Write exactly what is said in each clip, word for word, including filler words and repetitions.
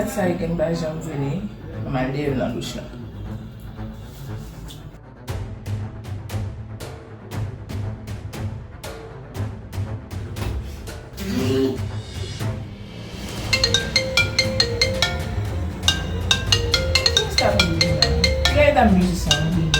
Sa gen pa janm vini, m al dèyè nan douch la. Ki sa pou di la? Ki lè ta mizisyen an vin nan mizisyen?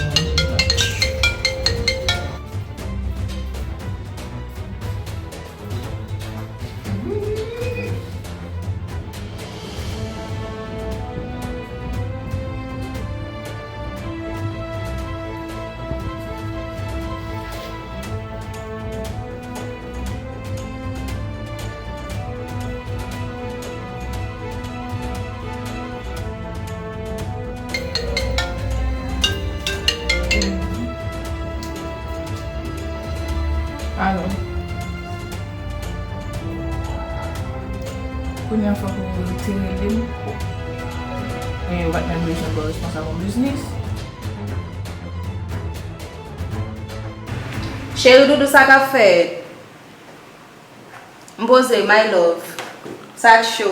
Alò. Kounye a fòk ou te rele m. Ebyen, ou pa t menm bezwen ba w responsab yon biznis. Cheri doudou, sa k ap fèt? M poze, my love. Sa k cho?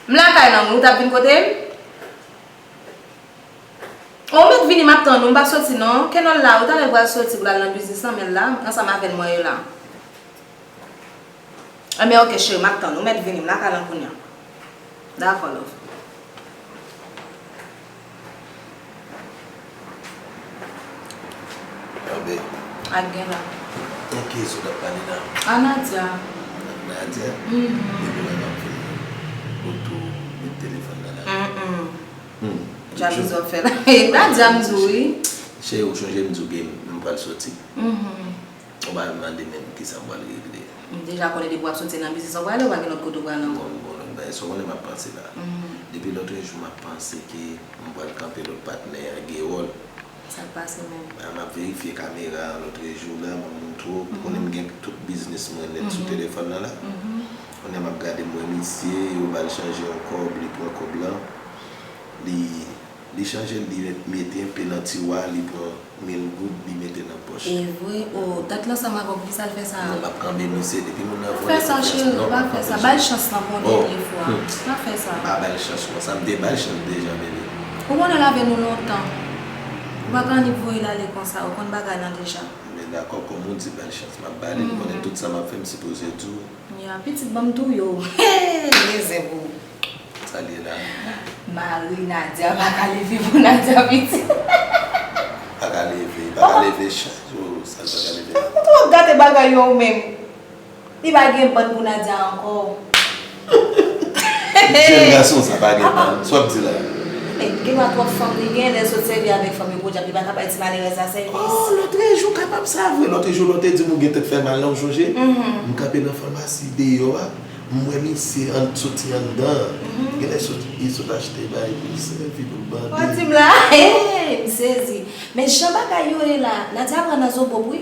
M lakay nan, ou t ap vin kote m? Ou mèt vini, m ap tann ou, m p ap soti non. Kenòl la, ou talè pral soti pou l al nan biznis lan, men l la, ansanm avè l mwen ye la. Enben, oke, cheri, m ap tann ou. Ou mèt vini, m lakay lan kounye a. Dakò, love. Anben. Ak gen la. Ak kiyès ou t ap pale la? A Nadia. Ak Nadia? Mhm. Depi lè m ap vin, ou tou met telefòn nan la. Mm-mm. Hmm. Jalouzi w ap fè la. Nadia m di w, wi. Cheri, ou chonje m di w ke m pral soti? Mhm. Ou pa mande menm kisa m pral regle. M deja konnen depi w ap soti nan biznis la, w prale, ou pa gen lòt kote w prale ankò. Bon, bon, lòt bagay, sa w konnen m ap panse la. Mhm. Depi lòtrejou, m ap panse ke m pral kanpe lòt patnè a, Gerol. Sa k pase menm? A, m ap verifye kamera a lòtrejou la, m ap montre w. Ou konnen m gen tout biznis mwen nèt sou telefòn nan la. Mhm. Kounye a m ap gade, m wè misye, yo ba l chanje yon kòb, li pran kòb lan. Li Li chanje l, li met, mete enpe nan tiwa, li pran mil goud, li mete nan pòch. E vre? O, dat la ansanm avè w, poukisa l fè sa? Non, m ap kanpe misye, depi moun nan vòlè konfyans mwen, non, m ap kanpe misye. Pa fè sa, cheri, pa fè sa. Ba l chans lan pou yon dènye fwa. Pa fè sa. M pa ba l chans konsa, m te ba l chans deja, bebe. Ou konnen l avè nou lontan. Ou pa ka annik voye l ale konsa, ou konn bagay lan deja. Men dakò, kòm ou di ba l chans, m ap ba li, m konnen tout sa m ap fè, m sipoze di w. Ya, pitit, ban m touye w. Hey, men zen pou ou. Sa l ye la? Mari Nadia pa ka leve pou Nadia, pitit. Pa ka leve, pa ka leve, chan-, oh, sa l pa ka leve la. Ou twò gate bagay yo ou menm. Li pa gen bann pou Nadia ankò. Jèn gason sa pa gen bann. Sa w ap di la? Men, gen dwa twòp fanm li gen, lè l sot sèvi avèk fanm yo, podyab, li pa ka bay ti malerèz la sèvis. Oh, lòtrejou kapab sa vre. Lòtrejou, lè w te di m ou gen tèt fè mal la, ou chonje? M kanpe nan famasi deyò a, m wè misye an-, soti anndan. Genlè sot, li sot achte bagay pou l sèvi, pou l bande. W ap di m la, hey, m sezi. Men jan bagay yo ye la, Nadia pran nan zobop wi.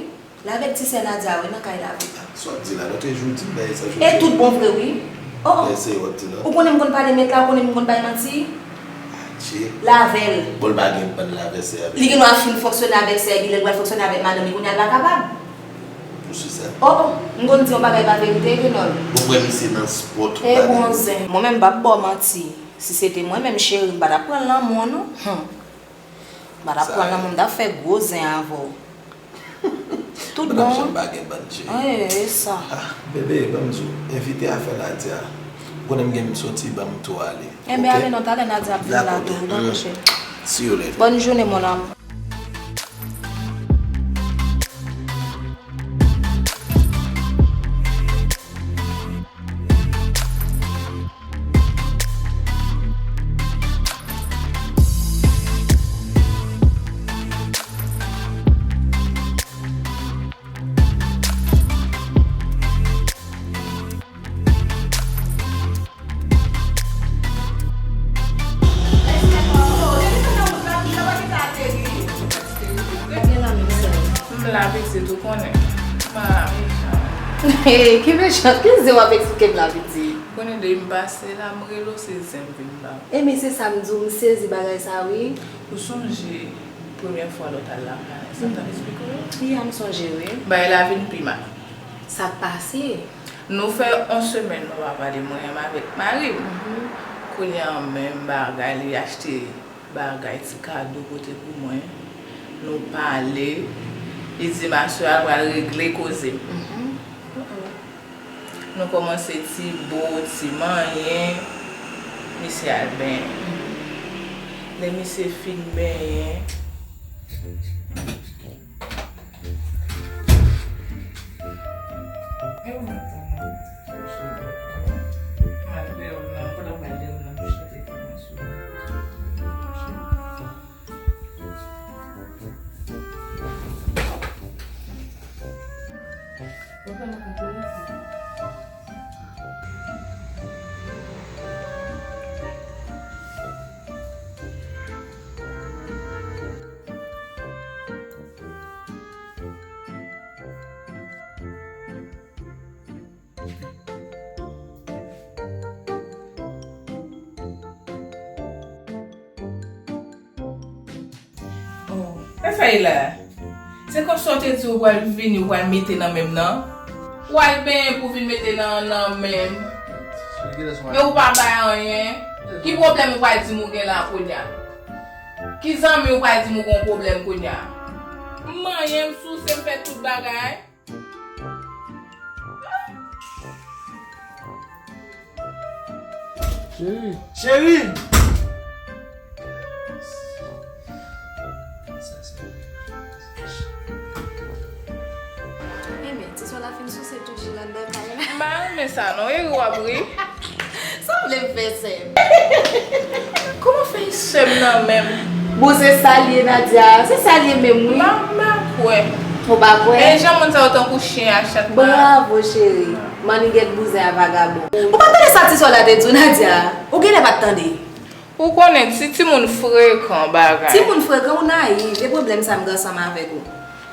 L avèk ti sè Nadia wi nan kay la wi. Sa w ap di la, lòtrejou w di m bagay sa jodi a. E tout bon vre wi. Oh, oh. Bagay serye w ap di la. Ou konnen m konn pale nèt la, ou konnen m konn bay manti. Adje. L avè l. Bon, l pa gen bann l avè sè a. Li gen dwa fin fonksyone avèk sè, epi lè l pral fonksyone avèk madanm li, kounye a l pa kapab. Ou si sa? Oh, oh. M konn di yon bagay pa verite, Kenòl. Ou kwè misye nan spòt ou pa bon zen. Mwen menm m p ap ba w manti. Si se te mwen menm, cheri, m pa t ap pran l nan men w non. Hum. M pa t ap pran l nan men w, m t ap fè gwo zen avè w. Tout bon. Mwen ap janm pa gen bann cheri. Wi, e sa. Ah, bebe, ban m di w, envite afè Nadia. Ou konnen m gen m soti, ban m tou ale. Enben, ale non, talè Nadia ap vin la tou, wi, dakò, cheri. See you later. Bonne journée, mon amour. M la pitit, ou konnen. M la mechan. Hey, ki mechan? Ki zen w ap eksplike m la pitit? Konnen depi m pase la, m rele w, se zen m vin ba w. Ebyen, se sa m di w, m sezi bagay sa wi. Ou sonje premyè fwa lè w t al lakay mwen, sa m t ap eksplike w yo? Ya, m sonje wi. Bagay la vin pi mal. Sa k pase? Nou fè yon semèn nou pa pale, mwen menm avèk mari m. Kounye a menm bagay, li achte bagay, ti kado pote pou mwen. Nou pale, li di m aswè a l pral regle koze m. Nou kòmanse ti bo, ti manyen, misye al benyen. Lè misye fin benyen, Oh, sa sa ye la? Se kòmsi w te di w pral vini, w pral mete nan men m nan. W al benyen pou vin mete nan, nan men m. Men ou pa bay anyen. Ki pwoblèm ou pral di m ou gen la kounye a? Ki zanmi ou pral di m ou gen yon pwoblèm kounye a? M manyen, m souse, m fè tout bagay. Cheri. Cheri! Enben, ti sè w la fin souse tout ji nan kay la. M pa renmen sa non, e ri w ap ri. Sa w vle m fè, sè m? Kòman fè e sè m nan menm? Bon, se sa l ye, Nadia. Se sa l ye menm, wi. M pa, m pa kwè. Ou pa kwè? E jan moun sa yo tankou chen a chat la. Bravo, cheri. Mannigèt bouzen a vagabon. Ou pa tande sa ti sè w la te di w, Nadia? Ou genlè pa t tande. Ou konnen ti, timoun frekan bagay. Timoun frekan, ou nayiv. E pwoblèm sa m gen ansanm avèk ou.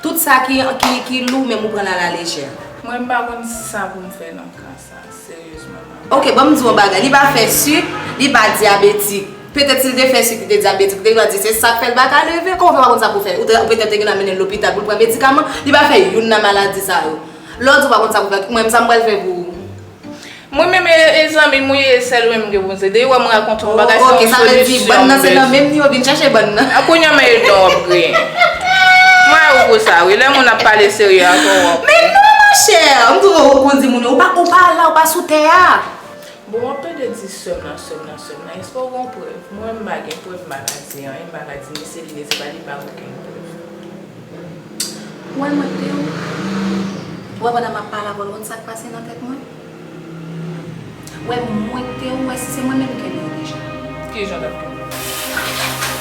Tout sa ki, ki, ki lou, menm ou pran l alalejè. Mwen, m pa konn sa pou m fè nan ka sa, seryezman, manman. Oke, ban m di w yon bagay. Li pa fè sik, li pa dyabetik. Petèt si l te fè sik, li te dyabetik, ou te ka di se sa k fè l pa ka leve. Kòman w fè pa konn sa pou w fè? Ou te, ou petèt te gen dwa mennen l lopital pou l pran medikaman. Li pa fè youn nan maladi sa yo. Lè w di w pa konn sa pou w fè, mwen menm sa m pral fè pou ou? Mwen menm e, e zanmi m ou ye, e sèl mwen m gen pou m se. Depi w wè m rakonte yon bagay, se yon solisyon m bezwen. Oke, sa vle di bann nan se nan menm nivo, vin chèche bann nan. A kounye a men e non w ap griyen. Mwen a ou pou sa, wi. Lè moun ap pale serye avè w, w ap. Men non, monchè! M twouve w konn di moun yo, ou pa, ou pa la, ou pa sou tè a. Bon, w ap tande di sè m nan, sè m nan, sè m nan. Èske w gen yon prèv? Mwen menm m pa gen prèv, m pa ka di anyen, m pa ka di ni se li, ni se pa li, m pa gen okenn prèv. Ou wè mwen te ou? Ou wè pandan m ap pale avè w, ou konn sa k pase nan tèt mwen? Ou wè mwen te ou, ou wè si se mwen menm ki kenbe w deja. Kijan w t ap kenbe m?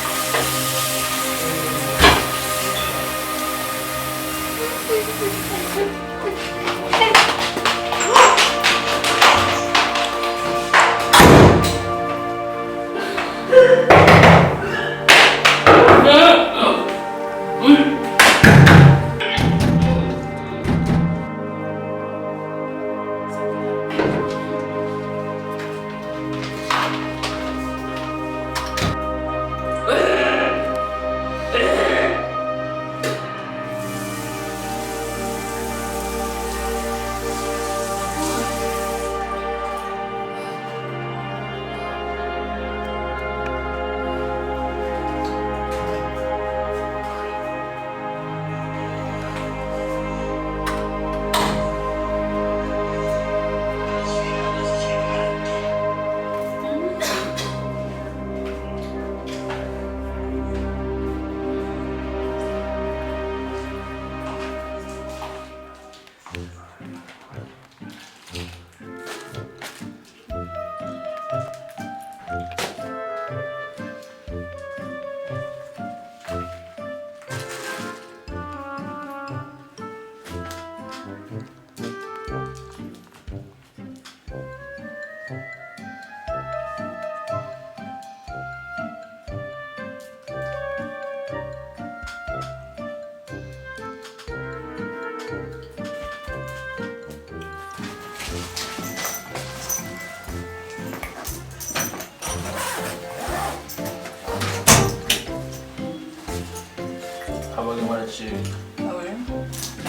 Sa pa gen malèt, cheri. Ah wi.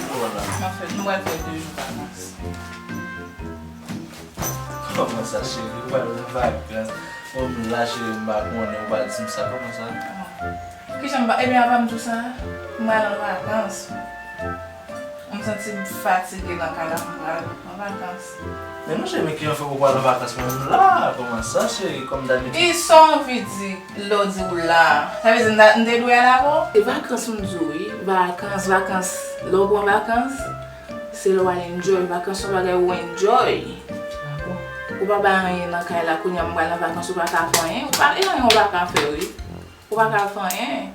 Ou wè la. M ap fè, nou pral fè de jou vakans. Kòman sa, cheri? Ou pral nan vakans? Bon, m la, cheri, m pa konnen, ou pa di m sa. Kòman sa? Kijan m pa, ebyen, apa m di w sa? M pral an vakans. M santi m fatige nan kay la, m pral an vakans. Men non, cheri, men kijan fè pou w pral an vakans? Mwen, m la, kòman sa, cheri, kòm dabitid? E sa w anvi di lè w di w la? Sa vle di m ta, m te dwe al avè w? Se vakans m di w, wi. Vakans, vakans. Lè w pran vakans, se lè w al enjoy. Vakans se yon bagay ou enjoy. Ou pa bay anyen nan kay la, kounye a m pral an vakans, ou pa ka fè anyen. Ou pa gen anyen ou pa ka fè, wi. Ou pa ka fè anyen.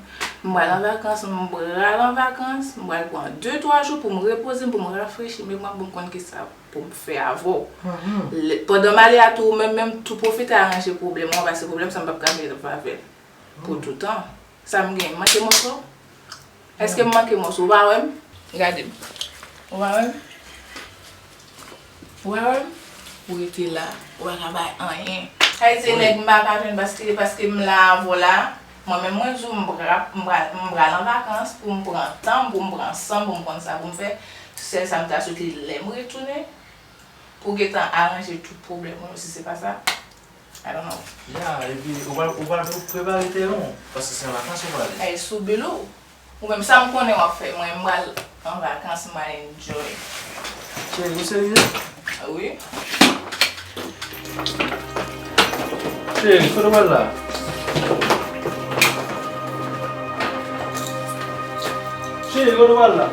M pral an vakans, m pral an vakans, m pral pran de, twa jou pou m repoze m, pou m rafrechi memwa m, pou m konn kisa pou m fè avè w. Lè, pandan m ale a tou, ou menm, menm tou pwofite aranje pwoblèm ou an, paske pwoblèm sa m p ap ka viv avè l pou toutan. Sa m gen, m manke mòso? Èske m manke mòso? Ou pa wè m? Gade m. Ou pa wè m? Ou pa wè m? Ou rete la. Ou pa ka bay anyen. Sa vle di se nèg m pa ka jwenn paske, paske m la avè w la. Mwen menm mwen di w m pra-, m pra-, m pral an vakans pou m pran tan m, pou m pran san m, pou m konn sa pou m fè. Sèl sa m ta swete lè m retounen pou gentan aranje tout pwoblèm ou yo, si se pa sa. I don't know. Ya, epi ou pral, ou pral prepare teren w, paske se an vakans ou prale. Ay, sou bil ou. Ou menm sa m konnen w ap fè, mwen m pral an vakans, m pral enjoy. Cheri, ou serye? Wi. Cheri, kote w pral la? Cheri, kote w pral la?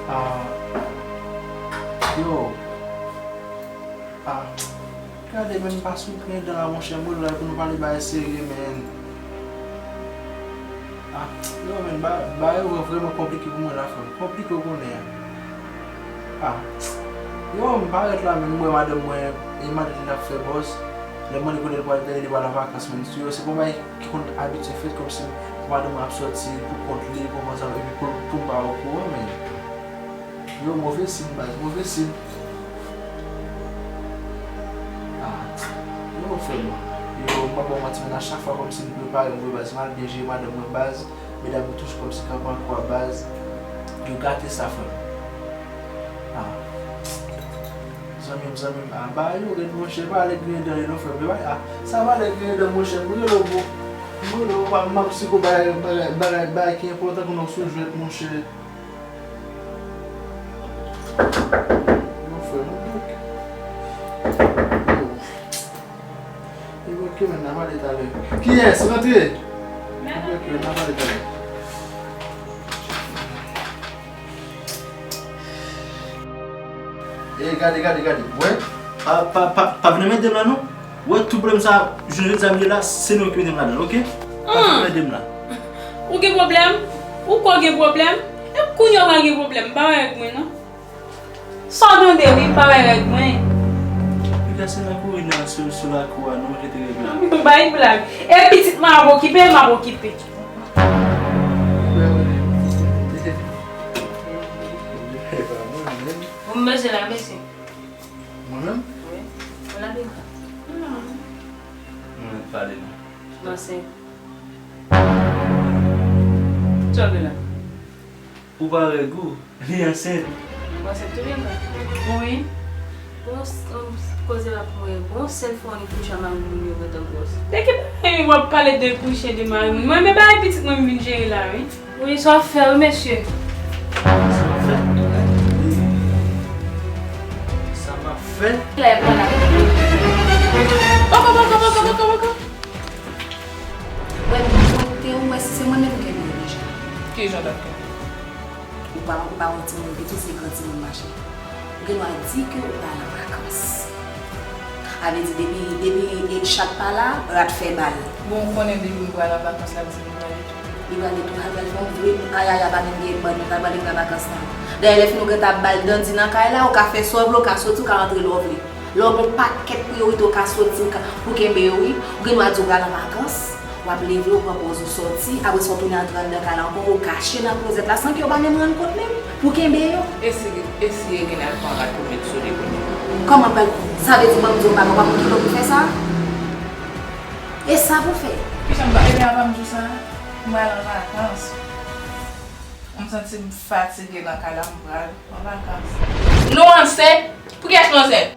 Ah, yo. Ah, gade, men m pa sou plen dan la, monchè, m rele w la pou nou pale bagay serye, men. Ah, yo, men, ba-, bagay yo vrèman konplike pou mwen la, frè m. Konplike, w konnen an. Ah, yo, m parèt la, men m wè madanm mwen, e madanm li t ap fè bòz. Lè m mande kote l pral, li di li pral an vakans, men. Yo, se pa yon bagay ki konn abitye fèt, kòmsi madanm mwen ap sòti pou kont li, konprann sa, epi pou, pou m pa okouran, men. Yo, move siy, baz, move siy. Ah, yo, frè m. Yo, m pa ba w manti, men a chak fwa kòmsi m prepare m vre, baz, m al byen jere madanm mwen, baz, medam yo toujou kòmsi kanpe an kwa, baz. Yo gate sa, frè m. Ah. Zanmi m, zanmi m, ah, ba yo rèd, monchè, pa ale griyen dan li non, frè m. Yo, ah, sa pa ale griyen dan, monchè, m rele w, bro. M rele w, pa, m ap siko bagay, bagay, bagay, bagay ki enpòtan pou nou sou jwèt, monchè. Yo, frè m, ok. Yo. E ok, men, n a pale talè. Kiyès? Rantre! Ok, men, n a pale talè. E gade, gade, gade. Wè, pa, pa, pa, pa vin anmède m la, non. Wè, tout pwoblèm sa, jounen jodi a m ye la, se nou ki mete m ladan l, ok? Pa vin anmède m la. Ou gen pwoblèm? Ou kwè w gen pwoblèm? E kounye a w pral gen pwoblèm, pa wè ak mwen, non. Sa w tande, wi, m pa bay règ mwen. Piga se nan kouri nan sou, sou lakou a, nou jete règ la. Ann bay blag. E pitit mwen ap okipe, m ap okipe. Ou bezwen la, mesye? Mwen menm? Wi. Ou la, piga? Mwen pale non. Mwen se. Sa w gen la? Ou pa règ ou, li ansent. Ou ansent tou byen vre? Wi. Bon, s-, um, koze la pou mwen. Bon, sèl fwa ou ni kouche a mari moun yo gentan gwòs. De ki bagay w ap pale de kouche de mari moun? Mwen, men bagay pitit mwen m vin jere la, wi. Wi, sa w ap fè, wi, mesye. Sa m ap fè? Sa m ap fè? Lè pran la. Boko, boko, boko, boko, boko. Wè, mwen te wè si se mwen menm ou kenbe yo deja. Kijan w t ap kenbe? Ou pa, ou pa wè timoun piti, se gran timoun mache. Gen dwa di ke ou pral an vakans. Sa vle di depi, depi e chat pa la, rat fè bal. Bon, ou konnen depi m pral an vakans, l ap di m prale tou. Li prale tou, al pral fè yon vre ayaya pa menm gen bann, pral pale nan vakans lan. Dayè lè fini ou gentan ap ba l dandi nan kay la, ou ka fè sa w vle, ou ka soti, ou ka rantre lè w vle. Lè w gen yon pakèt priyorite, ou ka soti, ou ka, pou kenbe yo, wi. Ou gen dwa di ou pral an vakans, w ap leve, ou pran pòz ou soti, apre sa w tounen antre anndan kay la ankò, ou kache nan klozèt la san ke yo pa menm rann kont menm, pou kenbe yo. E si, e si Reginald pran rat ou met sou li kounye a? Kòman pral, sa vle di ban m di w pa, pa konn ki lè pou fè sa? E sa pou fè. Kijan m ba, ebyen avan m di w sa, m pral an vakans. M santi m fatige nan kay la, m pral an vakans. Nou ansent? Pou kiyès nou ansent?